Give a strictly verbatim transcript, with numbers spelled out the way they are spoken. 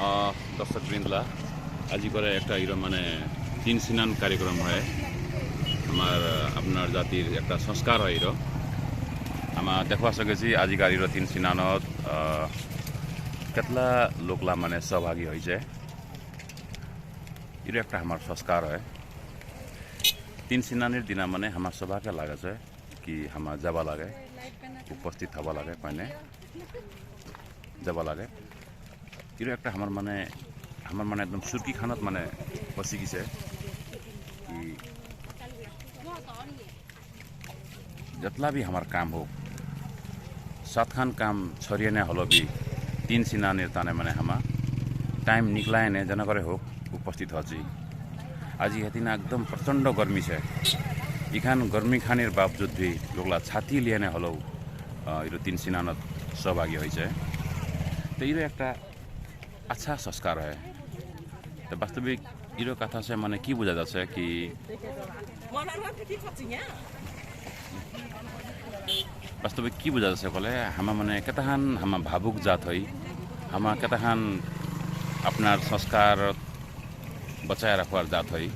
আহ, দর্শকবৃন্দলা, আজিকরে একটা ইরো মানে তিন সিনান কার্যক্রম হয়। আমার, আহ, আপনার জাতির একটা সংস্কার হয় ইরো। আমা দেখবা সকেছি আজিকার ইরো তিন সিনানত, আহ, কেতলা লোকলা মানে সহভাগী হইছে। ইরো একটা আমার সংস্কার হয়। তিন সিনানির দিনা মানে আমার সবাকে লাগেছে কি আমার যাবা লাগে, উপস্থিত হবা লাগে, মানে যাবা লাগে। ইরো একটা আমার মানে, আমার মানে একদম সুরকি খানাত মানে পচি গেছে কি যেতলা ভি আমার কাম হোক, সাতখান কাম ছড়িয়ে নে হলো ভি তিন সিনানির তানে মানে হামা টাইম নিকলায় নে যেন করে হোক উপস্থিত হচ্ছি। আজি হেদিনা একদম প্রচণ্ড গরমি সে, ইখান গরমি খানির বাবজুদ ভি লোকলা ছাতি লিয়ে নে হলো, আহ, ইরো তিন সিনানত সহভাগী হইছে। তো ইরো একটা আচ্ছা সংস্কার হয়। তো বাস্তবিক ইরো কথা সে মানে কি বুঝা যাচ্ছে কি, বাস্তবিক কি বুঝা যাচ্ছে কলে, হামা মানে কেতাহান হামা ভাবুক জাত হই, হামা কেতাহান আপনার সংস্কার বচায় রাখবার জাত হই।